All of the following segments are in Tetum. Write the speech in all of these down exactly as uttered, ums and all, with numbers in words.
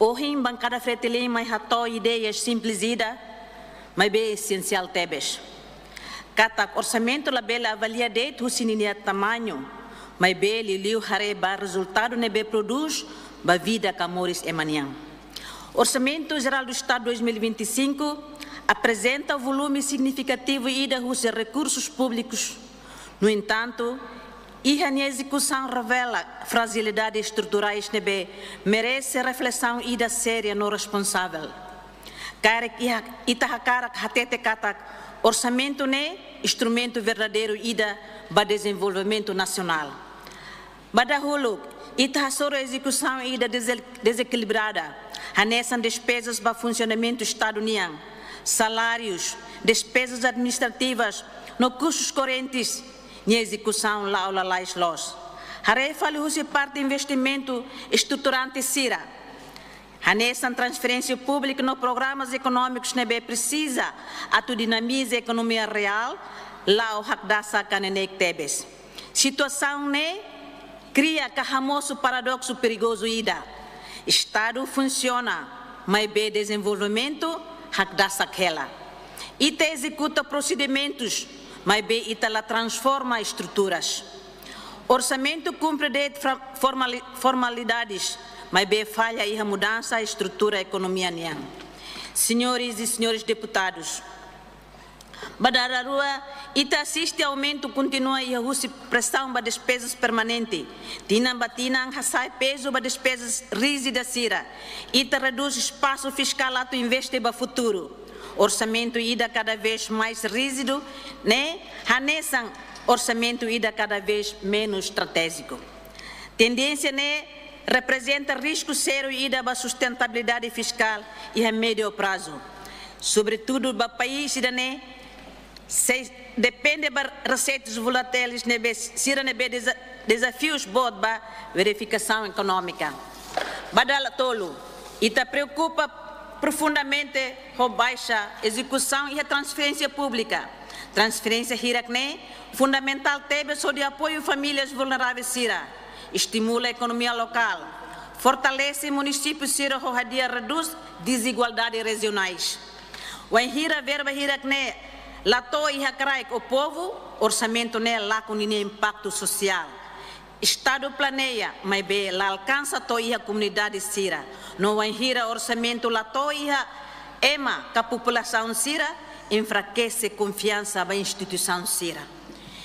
Ohin bankada Fretilin mai hato'o ideia simples ida, maibé esensiál tebes. Katak orsamentu labele avalia de'it husi ninia tamañu, maibé liuliu haree ba rezultadu ne'ebé prodús ba vida ka moris ema nian. Orsamentu Jerál do Estadu dois mil e vinte e cinco aprezenta volume signifikativu ida husi rekursus públikus. No entantu, iha nia ezekusaun revela frajilidade estruturais ne'ebé merese reflesaun ida séria no responsavel. Karik iha, ita hakarak hatete katak orsamentu ne'e instrumentu verdadeiru ida ba dezenvolvimentu nasionál. Ba dahuluk, ita hasoru ezekusaun ida deze-, dezekilibrada, hanesan despezas ba funsionamentu Estadu nian, salárius, despezas administrativas, no kustus korrentes, nia ezekusaun la'o lalais loos. Haree fali husi parte investimentu estruturante sira, hanesan transferénsia públika no programas ekonómikus ne'ebé presiza atu dinamiza ekonomia reál, la'o hakdasak ka neineik tebes. Situasaun ne'e kria ka hamosu paradoksu perigozu ida. Estadu funsiona, maibé dezenvolvimentu hakdasak hela. Ita ezekuta prosedimentus, maibé ita la transforma estruturas. Orsamentu kumpre de'it fra-, formali-, formalidades, maibé falla iha mudansa estrutura ekonomia nian. Señores e senhores deputados, ba dala rua, ita asiste aumentu kontínua iha husi presaun ba despezas permanente. Tinan ba tinan hasa'e pezu ba despezas ríjida sira. Ita redús espasu fiskál atu investe ba futuru. Orsamentu ida kada vez mais ríjidu ne'e hanesan orsamentu ida kada vez menus estratéjiku. Tendénsia ne'e reprezenta risku sériu ida ba sustentabilidade fiskál iha médiu prazu, sobretudu ba país ida ne'e sei depende ba reseitas voláteis ne'ebé sira ne'ebé deza-, dezafius boot ba verifikasaun ekonómika. Ba dala tolu, ita preokupa profundamente ho baixa ezekusaun iha transferénsia públika. Transferénsia hirak-ne'e fundamentál tebes hodi apoiu famílias vulneráveis sira, estimula ekonomia lokál, fortalese munisípiu sira ho hadi'a redús dezigualdade rejionais. Wainhira verba hirak-ne'e la to'o iha kraik ou povu, orsamentu ne'e lakon ninia impaktu sosiál. Estadu planeia, maibé la alkansa to'o iha komunidade sira. No wainhira orsamentu la to'o iha ema ka populasaun sira, enfrakese konfiansa ba instituisaun sira.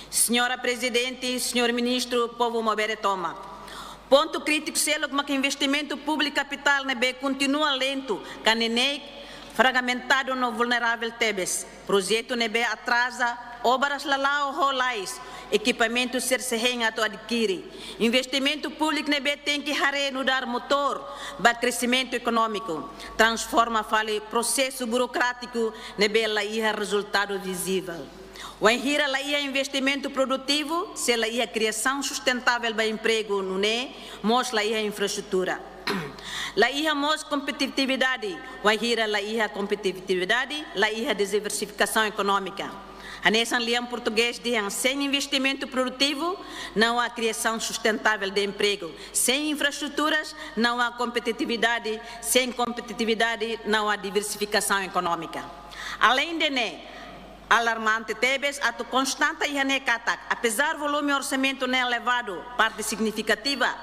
Señora Prezidente, Señór Ministru, povu Maubere tomak. Pontu krítiku seluk mak investimentu públiku kapitál ne'ebé kontinua lentu, ka neineik, fragmentadu no vulnerável tebes. Projetu ne'ebé atraza, obras la la'o ho lais, ekipamentu sira sei hein atu adkire. Investimentu públiku ne'ebé tenke haree nu'udar motór ba kresimentu ekonómiku, transforma fali prosesu burokrátiku ne'ebé la iha rezultadu vizivel. Wainhira la iha investimentu produtivu, sei la iha kriasaun sustentável ba empregu, nune'e mós la iha infraestrutura. La iha mós kompetitividade, wainhira la iha kompetitividade, la iha diversifikasaun ekonómika. Hanesan lian portugés dehan, sem investimento produtivo, não há criação sustentável de emprego. Sem infraestruturas, não há competitividade. Sem competitividade, não há diversificação económica. Além de ne'e, alarmante tebes atu konstata iha ne'e katak, apezar volume orsamentu ne'e elevadu, parte signifikativa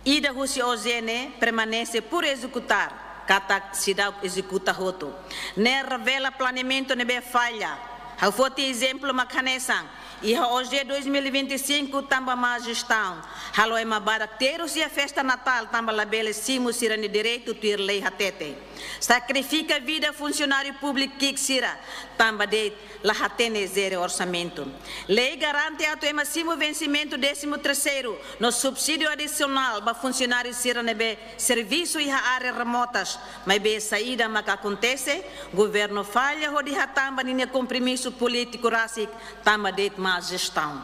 ida husi OJE ne'e permanese por executar, katak seidauk ezekuta hotu. Ne'e revela planeamentu ne'ebé falla. Ha'u foti ezemplu mak hanesan, iha OJE dois mil e vinte e cinco tanba má jestaun, halo ema barak terus iha festa Natál tanba labele simu sira-nia direitu tuir lei hatete. Sakrifika vida funsionáriu públiku ki'ik sira tanba de'it la hatene jere orsamentu. Lei garante atu ema simu vensimentu décimo terceiro no subsídiu adisionál ba funsionáriu sira ne'ebé servisu iha área remotas, maibé saida maka akontese, governu falla hodi hatán ba ninia kompromisu polítiku rasik tanba de'it má jestaun.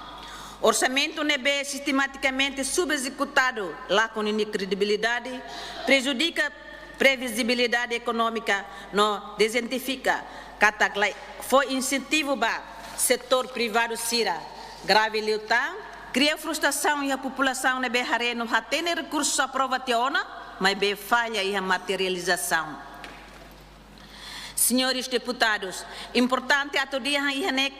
Orsamentu ne'ebé sistematikamente subezekutadu, lakon ninia kredibilidade, prejudika previzibilidade ekonómika no dezidentifikadu katak la fó insentivu ba setór privadu sira. Grave liután, kria frustrasaun iha populasaun ne'ebé haree no hatene rekursu aprova tiha ona, maibé falla iha materializasaun. Señores deputadus, importante atu dehan iha ne'e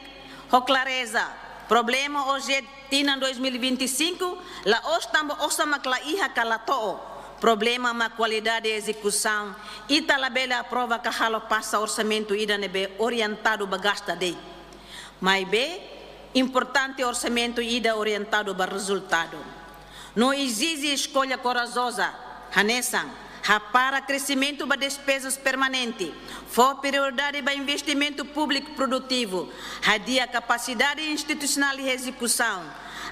ho klareza, problema orsamentu tinan dois mil e vinte e cinco, la'ós tanba osan mak la iha ka la to'o. Problema mak kualidade ezekusaun, ita labele aprova ka halo pasa orsamentu ida ne'ebé orientadu ba gasta de'it. Maibé, importante orsamentu ida orientadu ba rezultadu. No ezije eskolla korajoza, hanesan, hapara kresimentu ba despezas permanente, fó prioridade ba investimentu públiku produtivu, hadi'a kapasidade institusionál iha ezekusaun,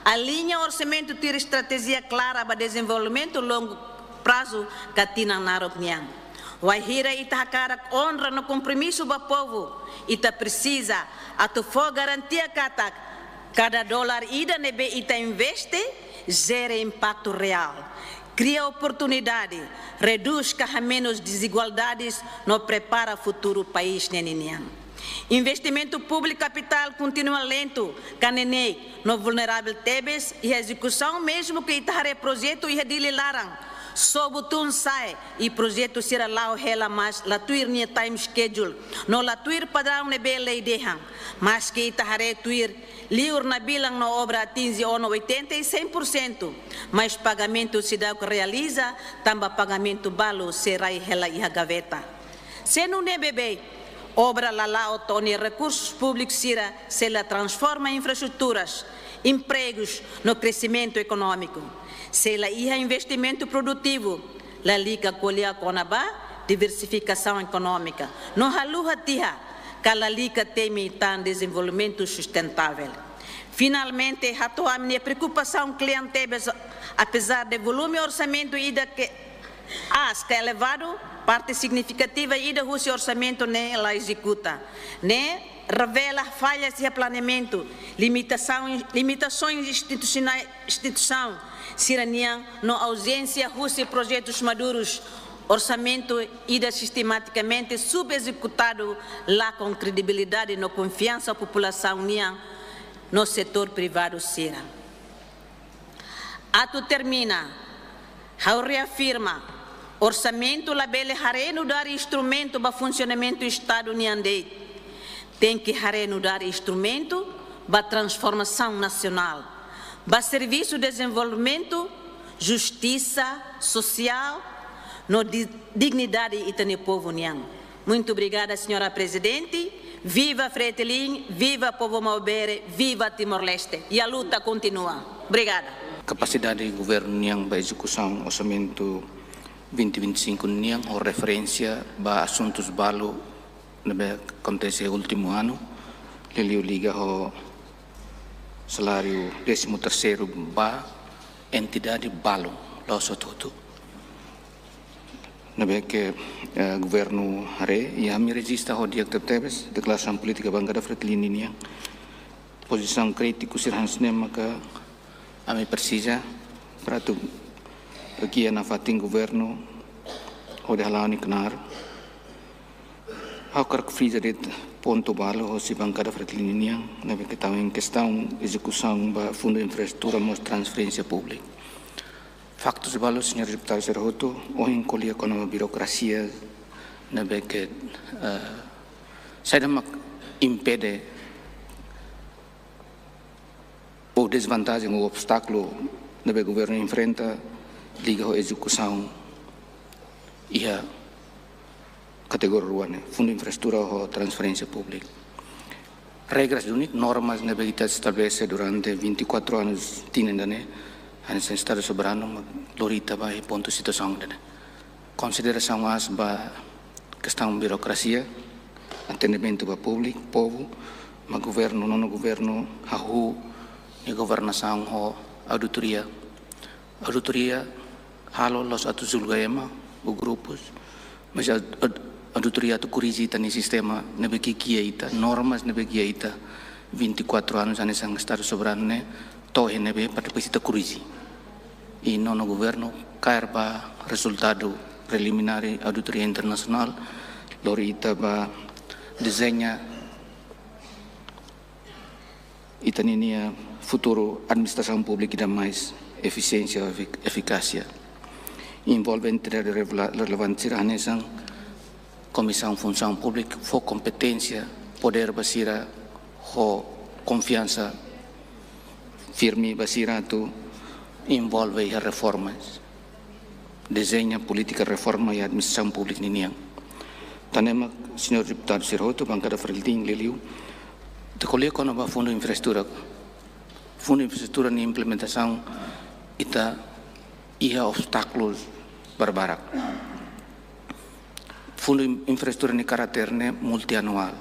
aliña orsamentu tuir estratéjia klara ba dezenvolvimentu longu prazu ka tinan naruk nian. Wainhira ita hakarak onra no kompromisu ba povu, ita presiza atu fó garantia katak kada dolar ida ne'ebé ita investe jere impaktu reál, kria oportunidade, redús ka hamenus dezigualdades no prepara futuru país ne'e ninian. Investimentu públiku kapitál kontinua lentu ka neineik no vulneravel tebes iha ezekusaun, mezmu ke ita haree projetu iha Dili laran, sobu tun sa'e, i projetu sira la'o hela, mas la tuir nia time schedule no la tuir padraun ne'ebé lei dehan. Maske ita haree tuir liur nabilan no obra atinje ona oitenta e cem por cento, mas pagamentu seidauk realiza tanba pagamentu balu sei rai hela iha gaveta. Se nune'e beibeik, obra la la'o to'o nia rekursus públikus sira sei la transforma infraestruturas, empregus no kresimentu ekonómiku. Se la iha investimentu produtivu, lalika ko'alia kona-ba diversifikasaun ekonómika no haluha tiha ka lalika temi tan dezenvolvimentu sustentável. Finalmente, hato'o ami-nia preokupasaun kle'an tebes, apezar de volume orsamentu ida ke aas ka elevadu, parte signifikativa ida husi orsamentu ne'e la ezekuta. Ne'e revela fallas iha planeamentu, limitasaun, limitasaun institusionál, instituisaun sira-nian no auzénsia husi projetus madurus. Orsamentu ida sistematikamente subezekutadu lakon kredibilidade no konfiansa populasaun nian no setór privadu sira. Atu termina, ha'u reafirma, orsamentu labele haree nu'udar instrumentu ba funsionamentu Estadu nian de'it. Tenke haree nu'udar instrumentu ba transformasaun nasionál, ba servisu dezenvolvimentu, justisa sosiál no di-, dignidade ita-nia povu nian. Muito obrigada, Señora Prezidente. Viva Fretilin, viva povu Maubere, viva Timor-Leste. E a luta continua. Obrigada. Kapasidade governu nian ba ezekusaun orsamentu vinte vinte e cinco nian ho referénsia ba asuntus balu ne'ebé akontese últimu anu, liuliu liga ho saláriu décimo terceiro ba entidade balu, la'ós hotu-hotu. Ne'ebé ke, eh, governu haree, i ami rejista ho di'ak tebetebes, deklarasaun polítika bankada Fretilin nian. Pozisaun krítiku sira hanesan ne'e maka ami presiza para atu gia nafatin governu hodi hala'o nia knaar. Ha'u hakarak friza de'it pontu balu hosi bankada Fretilin nian, ne'ebé ke tau iha kestaun ezekusaun ba fundu infraestrutura mós transferénsia públika. Faktus balu, señór deputadu sira hotu, ohin ko'alia kona-ba birokrasia, ne'ebé ke, eh, saida mak impede ou dezvantajen ou obstákulu ne'ebé governu enfrenta liga ho ezekusaun iha kategoria rua ne'e, fundu infraestrutura ho transferénsia públika. Regras duni, normas ne'ebé ita estabelese durante vinte e quatro anos tinan ida-ne'e, hanesan Estadu soberanu, mak lori ita ba iha pontu situasaun ida-ne'e. Konsiderasaun aas ba kestaun birokrasia, atendimentu ba públiku, povu, mak governu, nonu governu hahú nia governasaun ho auditoria. Auditoria halo la'ós atu julga ema ou grupus, mas aud-, aud-, auditoria atu korrije ita-nia sistema ne'ebé ke gia ita, normas ne'ebé gia ita vinte e quatro anos hanesan Estadu soberanu ne'e, to'o iha ne'ebé para depois ita korrije. I nonu governu kaer ba rezultadu preliminár auditoria internasionál, lori ita ba dezeña ita-nia futuru administrasaun públika ida mais efisiénsia, efi-, efikásia. envolve entidade revela-, relevante sira hanesan Komisaun Funsaun Públika, fó kompeténsia, podér ba sira ho konfiansa firme ba sira atu envolve iha reformas, dezeña polítika reforma iha administrasaun públika ninian. Tan ne'e mak, señór deputadu sira hotu, bankada FRETILIN, liuliu ita ko'alia kona-ba fundu infraestrutura. Fundu infraestrutura nia implementasaun ita iha obstákulus barbarak. Fundu in-, infraestrutura nia karáter ne'e multianuál.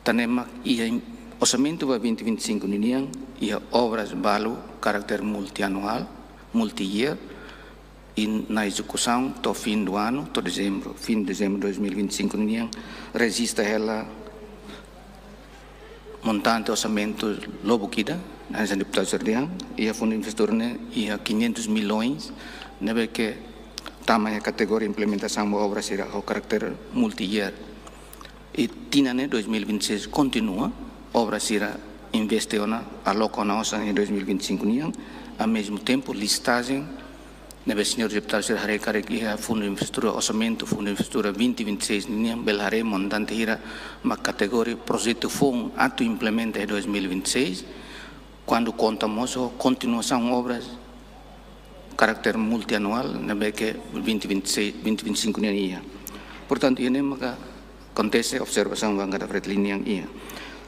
Tan ne'e mak iha im-, orsamentu ba vinte vinte e cinco ninian, iha obras balu karáter multianuál, multi-year, i nia ezekusaun to'o fim do ano, to'o dezembro, fim de dezembro de dois mil e vinte e cinco ninian, rejista hela montante orsamentu lubuk ida, hanesan deputadu sira dehan, iha fundu infraestrutura ne'e, iha quinhentos milhões, ne'ebé ke tama iha kategoria implementasaun ba obra sira ho karáter multi-year. I tinan ne'e dois mil e vinte e seis kontinua, obra sira investe ona, aloka ona osan iha dois mil e vinte e cinco nian, ao mesmo tempo listajen ne'ebé señór deputadu sira haree karik iha fundu infraestrutura, orsamentu fundu infraestrutura vinte vinte e seis nian, bele haree montante hira mak kategoria projetu foun atu implementa iha dois mil e vinte e seis, kuandu konta mós ho kontinuasaun obras karáter multianuál ne'ebé ke vinte vinte e seis, vinte vinte e cinco nian iha. Portantu, iha ne'e maka akontese observasaun bankada FRETILIN nian iha.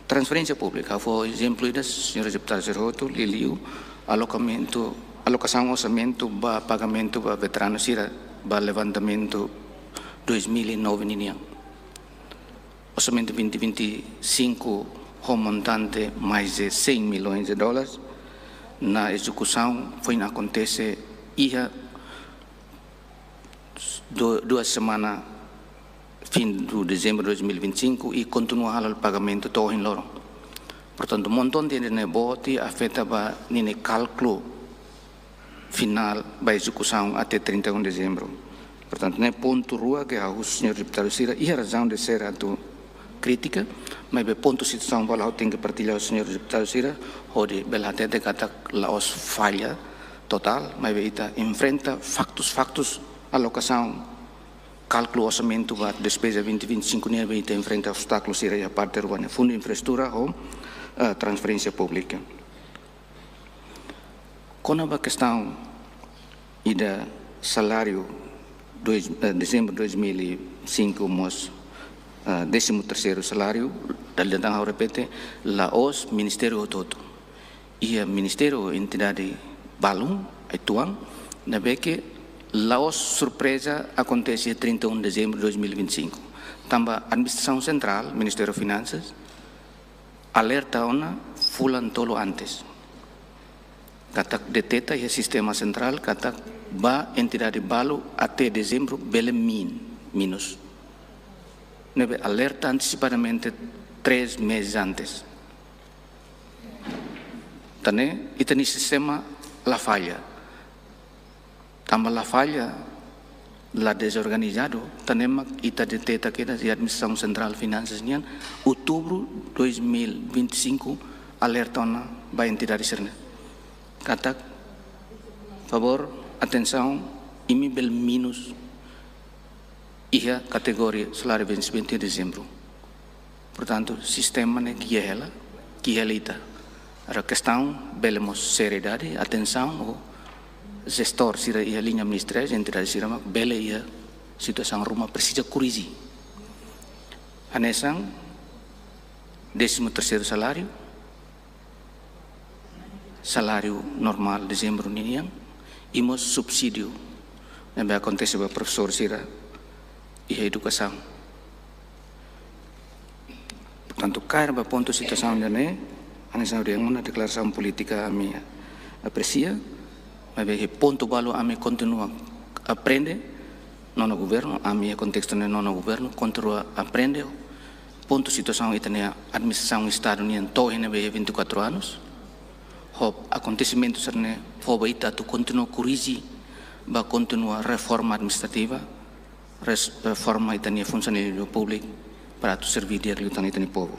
Transferénsia públika, fó ezemplu ida, señór deputadu sira hotu, liuliu alokamentu, alokasaun orsamentu ba pagamentu ba veteranu sira ba levantamentu dois mil e nove ninian. Orsamentu vinte vinte e cinco ho montante mais de cem milhões de dólares, nia ezekusaun foin akontese iha du-, duas semana fim de dezembro de dois mil e vinte e cinco i kontinua halo pagamentu to'o ohin loron. Portantu, montante ida-ne'e boot i afeta ba ninia kálkulu finál ba ezekusaun até trinta e um de dezembro. Portantu, ne'e pontu rua ke ha'u husu señór deputadu sira, iha razaun de ser atu kritika, maibé pontu situasaun balu ha'u tenke partilla ho señór deputadu sira, hodi bele hatete katak la'ós falla totál, maibé ita enfrenta faktus-faktus alokasaun, kálkulu orsamentu ba despeza vinte vinte e cinco nian, ne'ebé ita enfrenta obstákulu sira iha parte rua ne'e, fundu infraestrutura ho, eh, transferénsia públika. Kona-ba kestaun ida saláriu dois, eh, dezembro dois mil e cinco mós, eh, décimo terceiro saláriu, dala ida tan ha'u repete, la'ós ministériu hotu-hotu. Iha ministériu, entidade balun, uitoan, ne'ebé ke la'ós surpreza akontese trinta e um de dezembro de dois mil e vinte e cinco. Tanba administrasaun sentrál, Ministériu Finansas, alerta ona fulan tolu antes. Katak deteta iha sistema sentrál, katak ba entidade balu até dezembro bele min, minus. Ne'ebé alerta antesipadamente três meses antes. Tan ne'e, ita-nia sistema la falla. Tanba la falla, la dezorganizadu, tan ne'e mak ita deteta kedas iha administrasaun sentrál finansas nian, outubru dois mil vinte e cinco, alerta ona ba entidade sira-ne'e. Katak, favór, atensaun, imi bele minus iha kategoria saláriu vensimentu iha dezembro. Portantu, sistema ne'e ki'ik hela, ki'ik hela ita. Agora kestaun bele mós seriedade, atensaun, ou jestór sira iha liña ministeriál, entidade sira mak bele iha situasaun ruma presiza korrije. Hanesan décimo terceiro saláriu, saláriu normál dezembro ninian, i mós subsídiu ne'ebé akontese ba profesór sira iha edukasaun. Portantu, kaer ba pontu situasaun ida-ne'e, hanesan ha'u dehan ona, deklarasaun polítika ami apresia, maibé iha pontu balu ami kontinua aprende, nonu governu, ami iha kontestu ne'e nonu governu, kontinua aprende, pontu situasaun ita-nia administrasaun Estadu nian to'o iha ne'ebé iha vinte e quatro anos, ho akontesimentu sira-ne'e fó ba ita atu kontinua korrije, ba kontinua reforma administrativa, res-, reforma ita-nia funsionariu públiku, para atu serví di'ak liután ita-nia povu.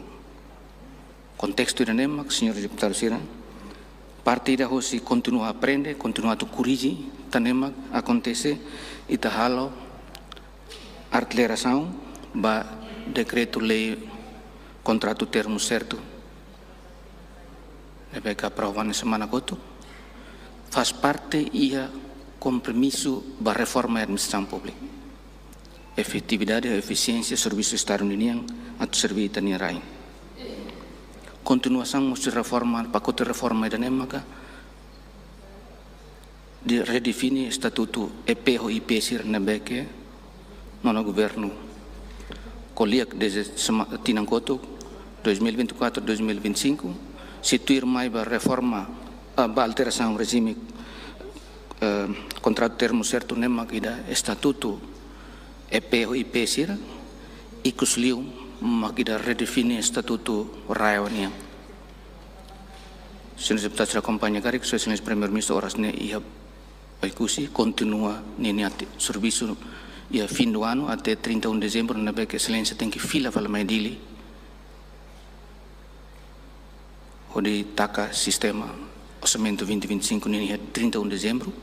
Kontestu ida-ne'e mak, señór deputadu sira, parte ida hosi kontinua aprende, kontinua atu korrije, Tanba ne'e mak akontese, ita halo aselerasaun ba dekretu-lei kontratu termu sertu ne'ebé ke aprova iha semana kotuk, faz parte iha kompromisu ba reforma administrasaun públika. Efetividade, efisiénsia servisu Estadu ninian atu serve ita-nia rain. Kontinuasaun mós reforma, pakote reforma ida-ne'e maka de redefine estatutu E P ho I P sira ne'ebé ke nonu governu ko'alia desde sema-, tinan kotuk, dois mil e vinte e quatro, dois mil e vinte e cinco, se tuir mai ba reforma, ah, ba alterasaun rejime, eh, kontratu termu sertu ne'e mak ida estatutu E P ho I P sira, ikus liu mak ida redefine estatutu RAEOA nian. Señór deputadu sira akompaña karik, Sua Exelénsia Primeiru-Ministru oras ne'e iha Oekusi, kontinua ninia ati-, servisu iha fim do ano até trinta e um de dezembro, ne'ebé ke Exelénsia tenke fila fali mai Dili hodi taka sistema orsamentu vinte vinte e cinco nian iha trinta e um de dezembro.